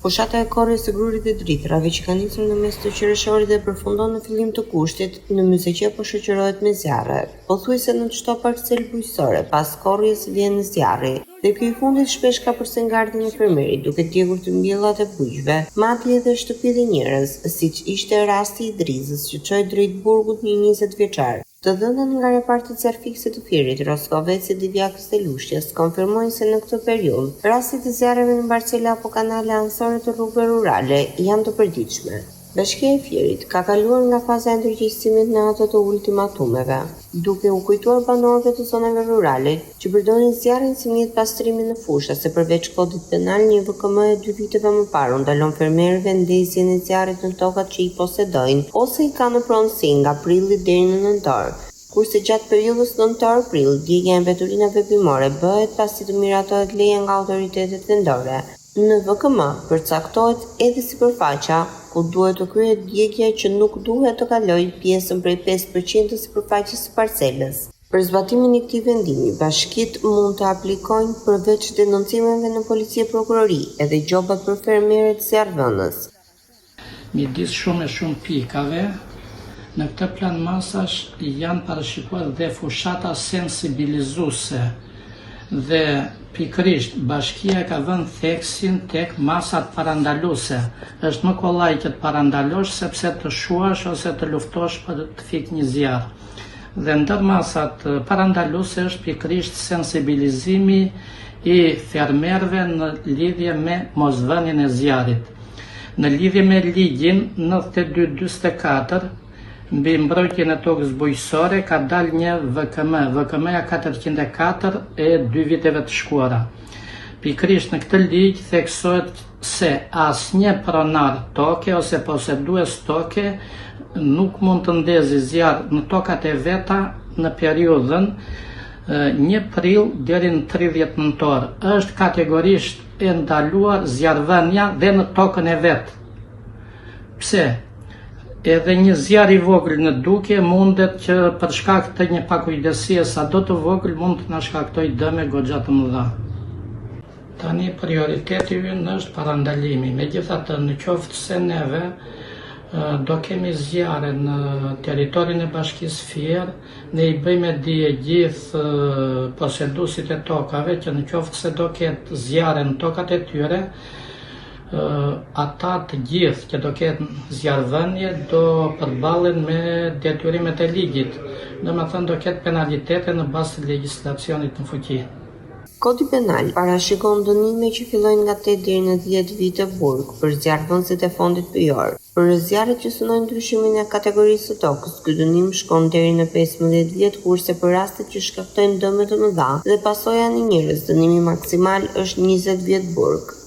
Fushata e korrjes së grurit dhe drithërave që ka nisur në mes të qershorit dhe përfundon në fillim të gushtit, në Myzeqe po shoqërohet me zjarre. Pothuajse në çdo parcelë bujqësore, pas korrjes vjen zjarri. Dhe ky i fundit shpesh kapërcen gardhin e fermerit, duke djegur të mbjellat e bujqve, madje edhe shtëpi dhe njerëz, siç ishte rasti i Drizës që çoi drejt burgut një 20 vjeçar. Të dhënat nga repartet zjarrfikëse të Fierit, Roskovecit, Divjakës dhe Lushnjës konfirmojnë se në këtë periudhë, rastet e zjarreve në parcela apo kanale anësore të rrugëve rurale janë të përditshme. Bashkia e Fierit ka kaluar nga faza e ndërgjegjësimit në atë të ultimatumeve, duke u kujtuar banorëve të zonave rurale që përdorin zjarrin si mjet pastrimi në fusha se përveç Kodit Penal një VKM e dy viteve më parë u ndalon fermerëve ndezjen e zjarrit në tokat që i posedojnë ose i kanë në pronësi nga prilli deri në nëntor, kurse gjatë periudhës nëntor-prill djegia e mbeturinave bimore bëhet pasi të miratohet leja nga autoritetet vendore. Në VKM përcaktohet edhe sipërfaqja ku duhet të kryhet djegia që nuk duhet të kalojë pjesën prej 5% të sipërfaqes së parcelës. Për zbatimin e këtij vendimi, bashkitë mund të aplikojnë përveç denoncimeve në polici e prokurori, edhe gjobat për fermerët zjarrvënës. Midis shumë e shumë pikave, në këtë plan masash janë parashikuar dhe fushata sensibilizuese dhe pikërisht bashkia e ka vënë theksin tek masat parandaluese. Është më kollaj që të parandalosh sepse të shuash ose të luftosh për të fikë një zjarr. Dhe ndër masat parandaluese është pikërisht sensibilizimi i fermerëve në lidhje me mosvënien e zjarrit. Në lidhje me ligjin 9244 mbi mbrojtjen e tokës bujqësore ka dalë një VKM, VKM-ja 404 e dy viteve të shkuara. Pikërisht në këtë ligj theksohet se asnjë pronar toke ose posedues toke nuk mund të ndezi zjarr në tokat e veta në periudhën 1 prill deri në 30 nëntor. Është kategorisht e ndaluar zjarrvënia dhe në tokën e vet. Pse? Edhe një zjarr i vogël në dukje mundet që për shkak të një pakujdesie sado të vogël mund të na shkaktojë dëme goxha të mëdha. Tani prioriteti ynë është parandalimi. Megjithatë, në qoftë se neve do kemi zjarre në territorin e Bashkisë Fier, ne i bëjmë me dije gjithë poseduesit e tokave që në qoftë se do ketë zjarre në tokat e tyre, ata të gjithë që do ketë zjarrvënie do përballen me detyrimet e ligjit. Domethënë do ketë penalitete në bazë të legjislacionit në fuqi. Kodi Penal parashikon dënime që fillojnë nga 8 deri në 10 vite burg për zjarrvënësit e fondit pyjor. Për zjarret që synojnë ndryshimin e kategorisë së tokës, ky dënim shkon deri në 15 vjet, kurse për rastet që shkaktojnë dëme të mëdha dhe pasoja në njerëz, dënimi maksimal është 20 vjet burg.